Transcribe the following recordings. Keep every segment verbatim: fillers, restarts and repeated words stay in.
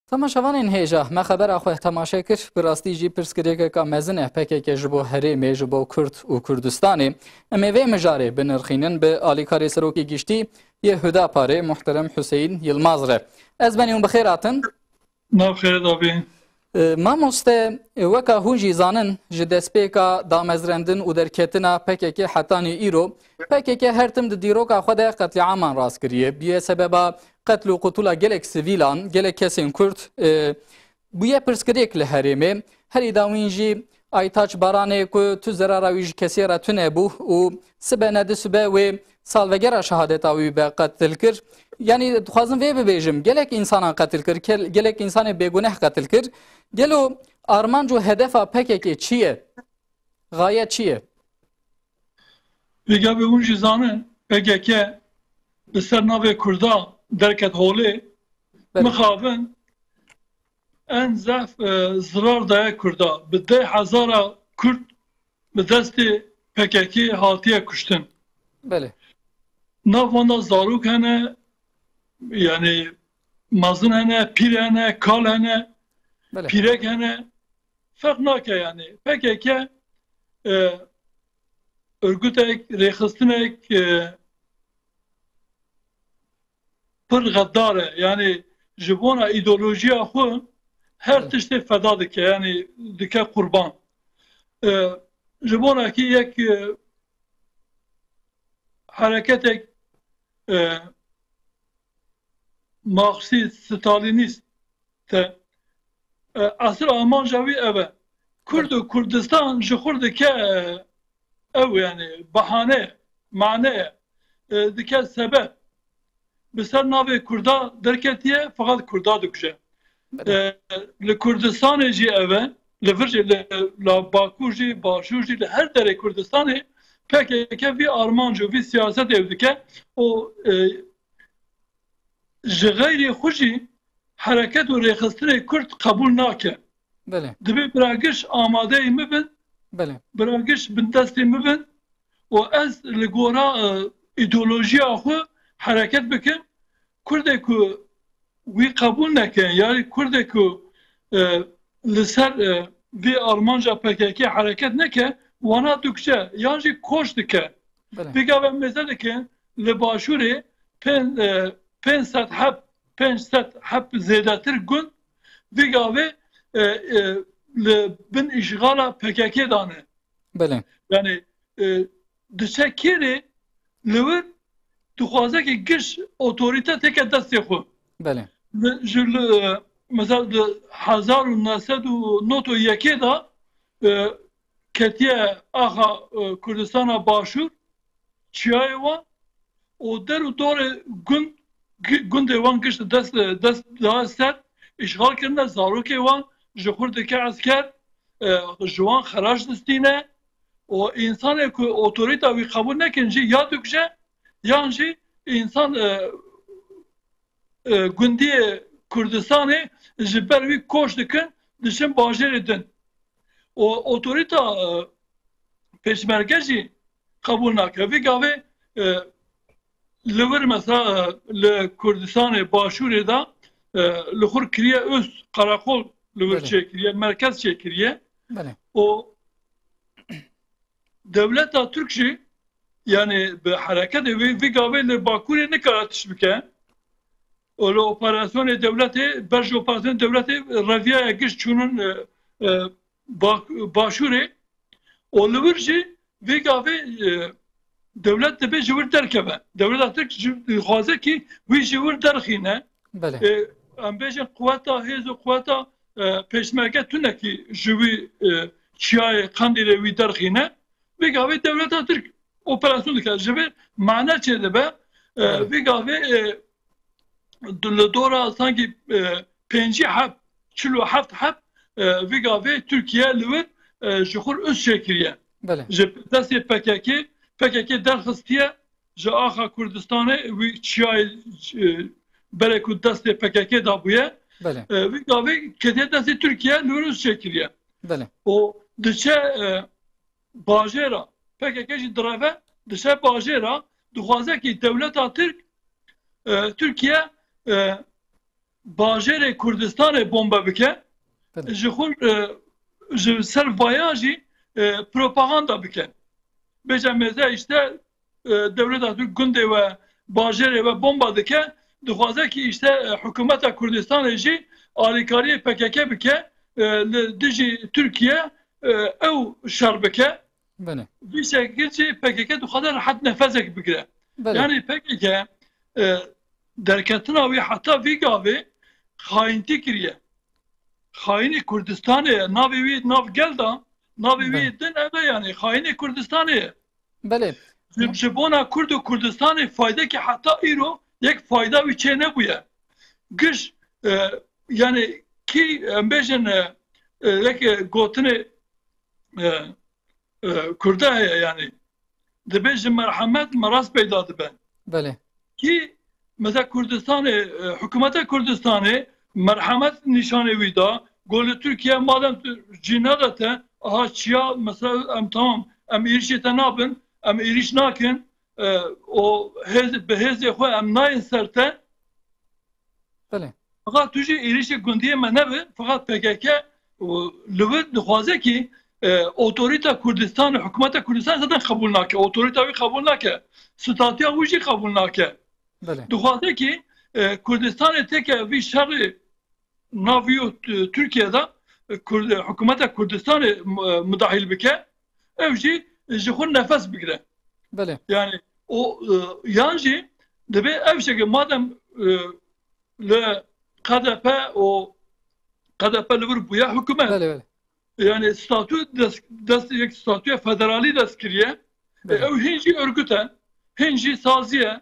Temaşevanên hêja, me xebera xwe temaşe kir, bi rastî jî pirsgirêkeka mezin e P K K ji bo herêmê, ji bo Kurd û Kurdistanê. Em ê vê mijarê binirxînin bi alîkarê serokê giştî yê Hudaparê, muhterem Huseyîn Yilmaz re. Ez benî hûn bi xêr hatin. Nav xêr davê. E, mamoste, e, weka hûn jî zanin, ji destpêka damezrandin û derketina P K K hetanî îro, P K K her tim di dîroka xwe de qetlîaman rast kiriye. Bûye sebeba qetl û qutula gelek sivîlan, gelek kesên Kurd, e, bûye pirsgirêk li herêmê. Herî dawîn jî Aytaç Baranê ku tu zerara wî ji kesê re tune bû û sibe ne du sibe wê salvegera şehadeta wî be qetil kir. Yanî dixwazim vê bibêjim, gelek însanan qetil kir, kel-, gelek însanê bêguneh qetil kir. Gelo armanc û hedefa P K K çi ye? Gaye çi ye? Vêga bê hûn jî zanin, P K K bi ser navê Kurda derket holê, Belê. Mixabin en zehf, e, zirar daye Kurda. Bi deh hezara Kurd bi destê P K K hatiye kuştin. Belê. Nav wan de zarok hene, yani mezin hene, pîr hene, kal hene, Belê. pîrek hene. Ferq nake yani. P K K, e, örgütek, rêxistinek, e, pir xeddar e. Yani ji bona îdeolojiya xwe her Evet. tiştê feda dike. Yani dike qurban. E, ji bona ki yek, e, hereketek, e, Marksîst, Stalînîst e, e, esil amanca wî ev e. Kurd û Kurdistan ji xwe dike, e, ew yani bahane, mane, e, dike sebeb. Bi ser navê Kurda derketiye, feqet Kurda dikuje. E, li Kurdistanê jî ev e, li vir jî, li, la Bakur jî, Başûr jî, li her derê Kurdistanê P K K vî armanc û vî siyasetê ew dike û, e, ji xeyrê xwe jî hereket û rêxistinê Kurd qebûl nake. Belê. Dibê bira giş amadeyî min bin, Belê. bira giş bindestê min bin û ez li gora, e, îdeolojiya xwe hereket bikim. Kurdê ku wî qebûl neke, yanî Kurdê ku, e, li ser, e, vê armanca P K K hereket neke, wana dikuje, yan jî koç dike. Belê. Vê gavê em mêze dikin, li Başûrê pên-, e, pênc sed heb, pênc sed heb zêdetir gund vê gavê, e, e, li bin îşxala P K K dane. Belê. Yani, e, diçe kêrê li wir dixwaze ki giş otorite teke destê xwe. Belê. Li, ji li, e, mesela di hezar û neh sed û nod û yekê de, e, ketiye axa, e, Kurdistana Başûr, çiyayê wan û der û dorê gund, gi-, gundê wan gişt dest, dest da ser, îşxal kirine, zarokê wan ji xwe dike esker, e, ji wan xerac distîne û însanê ku otorîta wî qebûl nekin jî ya dikuje, yan jî însan, e, e, gundiyê Kurdistanê ji ber wî koç dikin, diçin bajêrê din. Û otorîta, e, pêşmerge jî qebûl nake. Vî gavê, e, li wir mesela, e, li Kurdistanê Başûrê de, e, li xur kiriye üst, qereqol li wir Belê. çêkiriye, merkez çêkiriye. Belê. Û dewleta Tirk jî, yani bi hereketê wê, vî gavê li Bakurê nikare tişt bike. Û li operasyonê dewletê, ber ji operasyonê dewletê reviyaya giş çûnin, e, e, Bak-, Başûrê. Û li wir jî vê gavê, e, dewlet dibê ji wir derkeve. Dewleta Tirk ji, dixwaze ki wî ji wir derxîne. Belê. E, em bêjin quweta, hêz û quweta, e, pêşmerge tunekî ji wî, e, çiyayê Qendîlê wî derxîne. Vê gavê dewleta Tirk operasyon dike. Ji vê mane çêdibe. E, Belê. vê gavê, e, du-, li dora sankî, e, pêncî heb, çil û heft heb, e, vê gavê Tirkiye li wir, e, ji xwe üst çêkiriye. Belê. Ji destê P K K, P K K derxistiye, ji axa Kurdistanê wî çiyayê, e, berê ku destê P K K da bûye. Belê. E, vê gavê ketiye destê Tirkiye, li wir üst çêkiriye. Belê. Û diçe, e, bajêra, P K K jî direve, diçe bajêra, dixwaze ki dewleta Tirk, e, Tirkiye, e, bajêrê Kurdistanê bombe bike, Belê. ji xwe, e, ji ser vaya jî, e, propaganda bike. Bêje mêze işte, e, dewleta Tirk gundê we, bajêrê we bomba dike, dixwaze ki işte, e, hikûmeta Kurdistanê jî alîkariyê P K K bike, e, li dijî Tirkiye, e, ew şer bike. Belê. Vî şekil jî P K K dixwaze rehet nefesek bigire. Belê. Yani P K K, e, derketina wî heta vî gavê xayîntî kiriye. Xayînê Kurdistanê ye. Navê wî nav gel da, navê wî Belê. din ev e yani. Xayînê Kurdistanê ye. Belê. Ji, ji bona Kurd û Kurdistanê faydekî heta îro yek fayda wî çê nebûye. Giş, e, yani kî em bêjin, e, e, yek, e, gotinê, e, e, Kurda heye yani. Dibê ji merhemet miras peyda dibe. Belê. Kî mesela Kurdistanê, e, hikûmeta Kurdistanê merhemet nîşanê wî da. Got li Tirkiye madem tu cî nade te, aha çiya mesela em tamam, em êrişê te nabin, em êriş nakin, e, û hêz, bi hêzê xwe em nayên ser te. Belê. Feqat tu jî êrişê gundiyê me nebe, feqat P K K û li wir dixwaze ki, e, otorîta Kurdistan, hikûmeta Kurdistanê zaten qebûl nake, otorîta wî qebûl nake, statûya wî jî qebûl nake. Belê. Dixwaze ki, e, Kurdistanê têke vî şerê nav wî û T-, Tirkiye de, e, Kurd-, hikûmeta Kurdistanê, e, mudahîl bike, ew jî ji xwe nefes bigire. Belê. Yani o, e, yan jî dibê ev şekil madem, e, li K D P û K D P li vir bûye hikûmet. Belê, belê. Yani statû dest, dest, yek statûya federalî dest kiriye. E, Belê. ew hîn jî örgüt e, hîn jî sazî ye,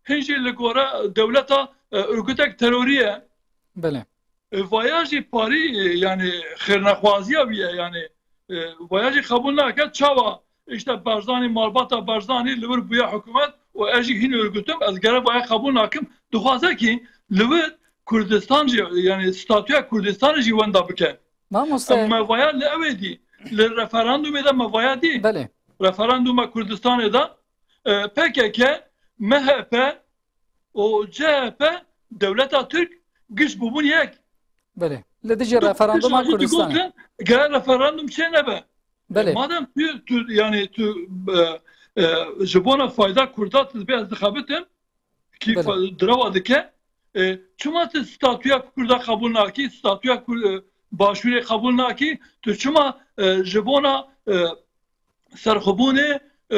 hîn jî li gora dewleta, e, örgütek terorî ye. Belê. E, vaya jî parî, e, yani xêrnexwaziya wî ye, yani, e, vaya jî qebûl nake. Çawa işte Barzanî, malbata Barzanî li vir bûye hikûmet û ez jî hîn örgütim, ez gere vaya qebûl nakim. Dixwaze ki li vir Kurdistan jî, yani statûya Kurdistanê jî wenda bike. Mamoste. Em me vaya li ewê dî, li referandumê de me vaya dî. Belê. Referanduma Kurdistanê de, e, P K K, M H P û C H P dewleta Tirk giş bûbûn yek. Belê. Li dijî Tu referanduma piştî Kurdistanê. Digotin, gere referandum çê nebe. Belê. Madem tu, tu, yani tu, e, e, ji bona fayda Kurda tu dibê ez dixebitim, ki Belê. fa-, direva dike, e, çima tu statûya Kurda qebûl nakî, statûya Kur-, e, Başûrê qebûl nakî, tu çima, e, ji bona, e, serxwebûnê, e,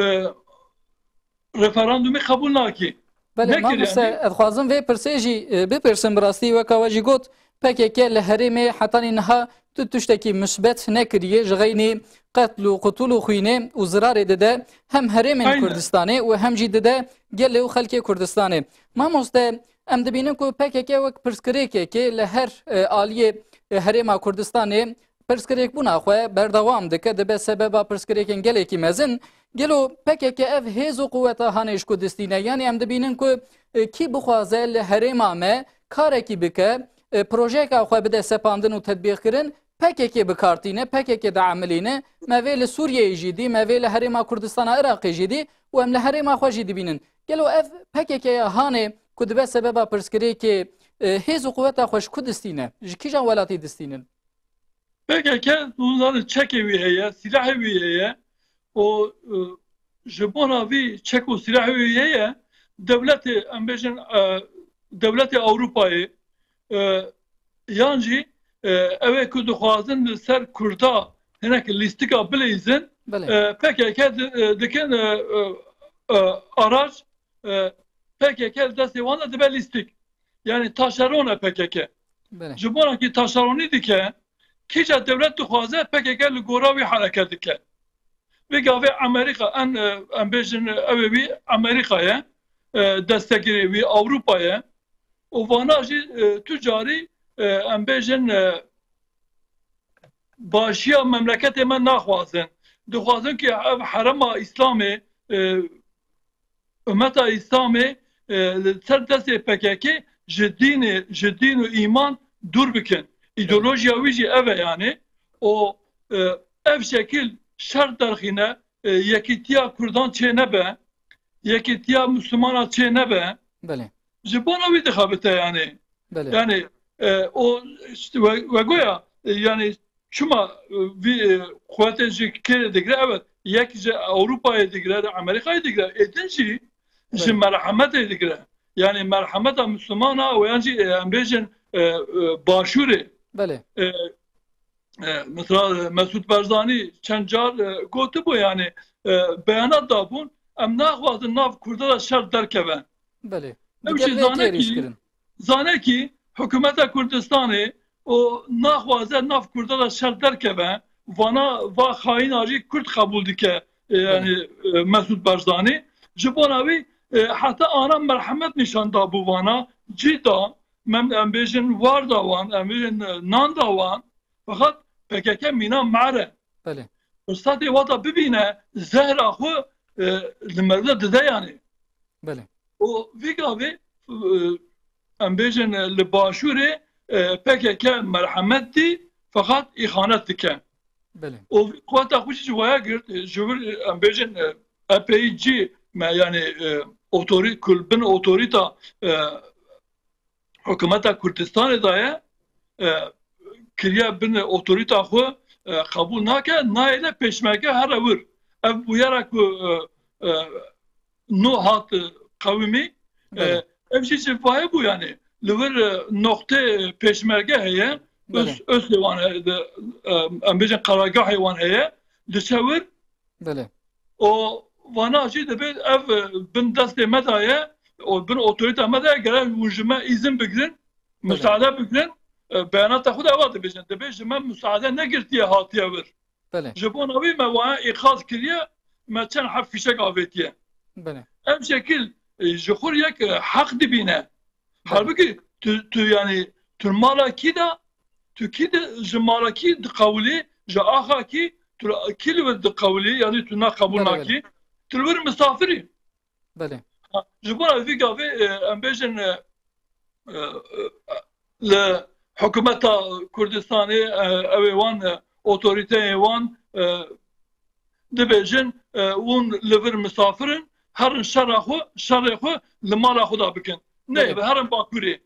referandumê qebûl nakî? Belê, Nekir mamoste, yani. ez dixwazim vê pirsê jî, e, bipirsim, bi rastî weka we jî got, P K K li herêmê hetanî niha tu tiştekî misbet nekiriye, ji xeynî qetl û qutul û xwînê û zirarê dide hem herêmên Aynen. Kurdistanê û hem jî dide gelê û xelkê Kurdistanê. Mamoste, em dibînin ku P K K wek pirsgirêkekê li her, e, aliyê, e, herêma Kurdistanê pirsgirêkbûna xwe berdewam dike, dibe sebeba pirsgirêkên gelekî mezin. Gelo P K K ev hêz û quweta hanê ji ku distîne? Yanî em dibînin ku, e, kî bixwaze li herêma me karekî bike, e, projeyeka xwe bide sepandin û tetbîqkirin, P K K bi kar tîne, P K K diemilîne. Me vê li Sûriyeyê jî dî, me vê li herêma Kurdistana Iraqê jî dî û em li herêma xwe jî dibînin. Gelo ev P K K ya hanê ku dibe sebeba pirsgirêkê, e, hêz û quweta xwe ji ku distîne? Ji kîjan welatî distînin? P K K, hûn zanin çekê wî heye, sîlahê wî heye û, e, ji bona vî çek û sîlahê wî heye, dewletê, em bêjin, e, dewletê Ewropayê, e, yan jî, e, ew ê ku dixwazin li ser Kurda hinek lîstika bileyzin, Belê. e, P K K di-, e, dikin, e, e, e, araç, e, P K K li destê wan de dibe lîstik. Yani taşeron e P K K. Belê. Ji bona ki taşeronî dike, kîja dewlet dixwaze P K K li gora wî hereket dike. Vê gavê Amerîka, en, e, em bêjin, e, ew ê wî Amerîka ye, e, destekirê wî Ewropa ye. Û vana jî, e, tu carî, e, em bêjin, e, başiya memleketê me naxwazin. Dixwazin ki ev herema Îslamê, e, Ummeta Îslamê, e, li ser destê P K K ji dînê, ji dîn û îman dûr bikin. Îdeolojiya wî jî ev e yani. Û, e, ev şekil şer derxîne, e, yekîtiya Kurdan çê nebe, yekîtiya Mislimana çê nebe. Belê. Ji bona wî dixebite yani. Belê. Yani E, o işte we, we goya, e, yani çima, e, vî, e, quwetê ji kê digire? Evet, yek ji Ewropayê digire, Amerîkayê digire. Êdin jî ji Evet. merhemetê digire. Yani merhemeta Müslümana û yan jî, e, em bêjin, e, e, başûrê. Belê. E, e, mesela, e, Mesut Barzanî çend car, e, gotibû, yani, e, beyanat dabûn, em naxwazin nav Kurda de şer derkeve. Belê. Ew Digel jî vê zane têrîş kî, kirin. zane kî hikûmeta Kurdistanê û naxwaze nav Kurda de şer derkeve, vana va xayîna jî Kurd qebûl dike, e, yani, e, Mesut Barzanî. Ji bona wî, e, heta ana merhemet nîşan dabû vana, cî da, mem-, em bêjin war da wan, em bêjin, e, nan da wan, Fakat P K K mîna mar e. Belê. Firsatê wata bibîne, zehra xwe, e, li merve dide yani. Belê. Û vî gavê, e, em bêjin, e, li başûrê, e, P K K merhemet dî, fakat îxanet dike. Belê. Û quweta xwe jî ji waya girt, e, ji vir, e, em bêjin, e, epeyî cî me yani, e, otorî-, kul-, bin otorîta, e, hikûmeta Kurdistanê daye, e, kiriye bin otorîta xwe, e, qebûl nake, nayê de pêşmerge here wir. Ev bûyera ku, e, e, nû hat, e, qewimî, e, Belê. ev jî ji vayê bû yani. Li wir, e, noqtê pêşmerge heye, Belê. öz, öz wan heye, de, e, em bêjin qerargahê wan heye, diçe wir, Belê. û vana jî dibê ev, e, bin destê me de ye, û bin otorîta me de ye, gerek hûn ji me îzin bigirin, Belê. musaade bigirin, e, beyanata xwe de eva dibêjin. Dibê ji me musaade negirtiye hatiye wir. Belê. Ji bona wî me waya îqaz kiriye, me çend heb fîşek avêtiye. Belê. Ev şekil, e, ji xwe yek, e, heq dibîne. Belê. Halbûkî tu, tu yani tu mala kî de, tu kî de ji mala kî diqewilî, ji axa kî, tu kî li wir diqewilî, yani tu na qebûl Belê, nakî, belê. tu li wir misafirî. Belê. Ha, ji bo vî gavê, e, em bêjin, e, e, e, li hikûmeta Kurdistanê, e, ew ê wan, e, otorîteyê wan, e, dibêjin, e, hûn li vir misafir in, herin şera xwe, şerê xwe li mala xwe de bikin. Neyê Belê. bi herin Bakurê.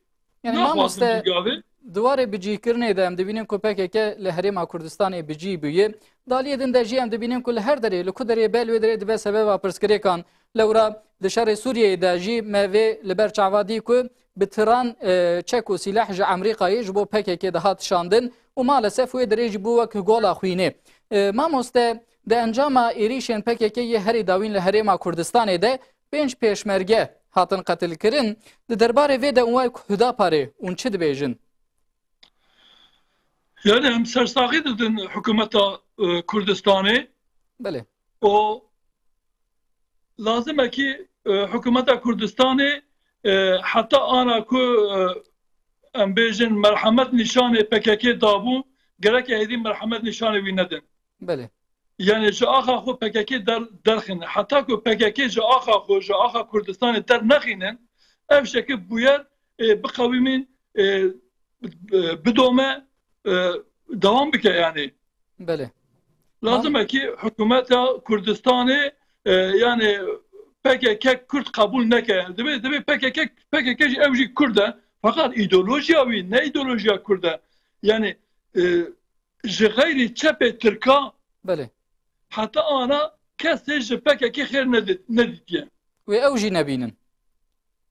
Yani Naxwazin mamoste, vî gavê. di warê bicîhkirinê de em dibînin ku P K K li Herêma Kurdistanê bicî bûye. Di aliyê din de jî em dibînin ku li her derê, li ku derê be, li wê derê dibe sebeba pirsgirêkan. Lewra di şerê Sûriyeyê de jî me vê li ber çava dî ku bi tiran, e, çek û sîleh ji Amerîkayê ji bo P K K dihat şandin û malesef wê derê jî bû wek gola xwînê. E, mamoste, di encama êrîşên P K K yê herî dawîn li Herêma Kurdistanê de pênc pêşmerge hatin qetilkirin. Di derbarê vê de û wek Hudaparê hûn çi dibêjin? Yani em sersaxî didin hikûmeta, e, Kurdistanê. Belê. O lazim e ki, e, hikûmeta Kurdistanê, e, heta ana ku, e, em bêjin merhemet nîşanê P K K dabû, gerek e hêdî merhemet nîşanê wî nedin. Belê. Yani ji axa xwe P K K der-, derxînin. Heta ku P K K ji axa xwe, ji axa Kurdistanê dernexînin, ev şekil bûyer, e, biqewimîn, e, bi-, bidome, e, dewam bike yani. Belê. Lazim e ki hikûmeta Kurdistanê, e, yani P K K Kurd qebûl neke. Dibê, dibê P K K, P K K jî ew jî Kurd e. Fakat îdeolojiya wî ne îdeolojiya Kurd e. Yani, e, ji xeyrî çepê Tirka Belê. heta ana kesê ji P K K xêr nedi-, nedîtiye. Wê ew jî nebînin.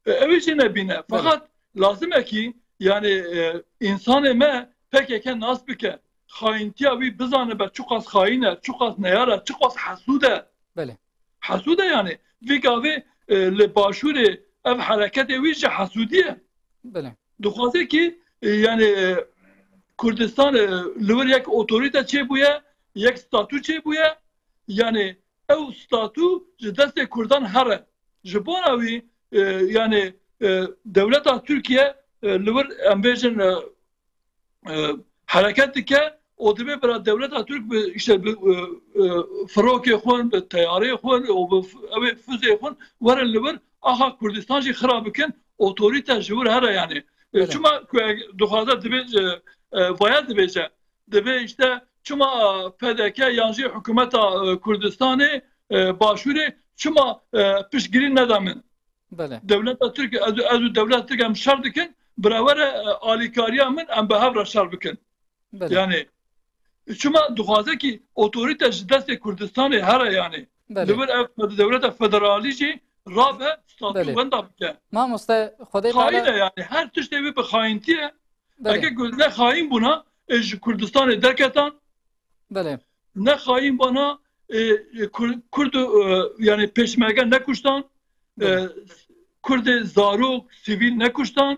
E, ew jî nebîne. Belê. Fakat lazim e ki, yani, e, insanê me P K K nas bike. Xayintiya wî bizanibe çiqas xayîn e, çiqas neyar e, çiqas hesûd e. Belê. Hesûd e yani. Vî gavê, e, li başûrê ev hereketê wî ji hesûdî ye. Belê. Dixwaze ki, e, yani, e, Kurdistan, e, li wir yek otorîte çêbûye, yek statû çêbûye. Yani ew statû ji destê Kurdan here. Ji bona wî, e, yani, e, dewleta Tirkiye, e, li wir em bêjin, e, e, hereket dike û divê bira dewleta Tirk bi, işte, bi, e, e, firokê xwe, bi teyarê xwe û bi f-, ew ê füzê xwe werin li wir axa Kurdistan jî xira bikin, otorîte ji wir here yani. E, Belê. Çima ku dixwaze divê, e, e, vaya dibêje, divê işte çima P D K yan jî hikûmeta, e, Kurdistanê, e, başûrê çima, e, piştgirî neda min? Belê. Dewleta Tirk, ez, ez û dewleta Tirk em şer dikin, bira were e, alîkariya min, em bi hev re şer bikin. Belê. Yani çima dixwaze ki otorite ji destê Kurdistanê here yani. Li Belê. vir ev dewleta federalî jî rabe statû Belê. wenda bike. Mamoste, Xwedê Xayîn Teala. e yani. Her tiştê wî bi xayîntî ye. Belê. Eke ku ne xayîn bûna, ê ji Kurdistanê derketan, Belê. ne xayîn bana, e, e, Kur- Kurd, e, yani Pêşmerge nekuştan, e, Belê. Kurdê zarok, sivîl nekuştan.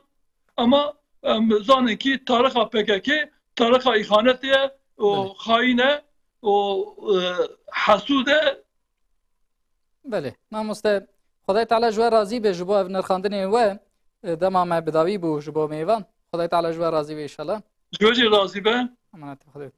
Ama em zanin ki tarixa P K K, tarixa îxanetê ye, o Belê. xayîn e, o e, hesûd e. Belê. Mamoste, Xwedê Teala ji we razî be ji bo ev nirxandinê we. E, Dema me bi dawî bû ji bo mêvan. Xwedê Teala ji we razî be înşallah. Ji we jî razî be. Emanetê Xwedê.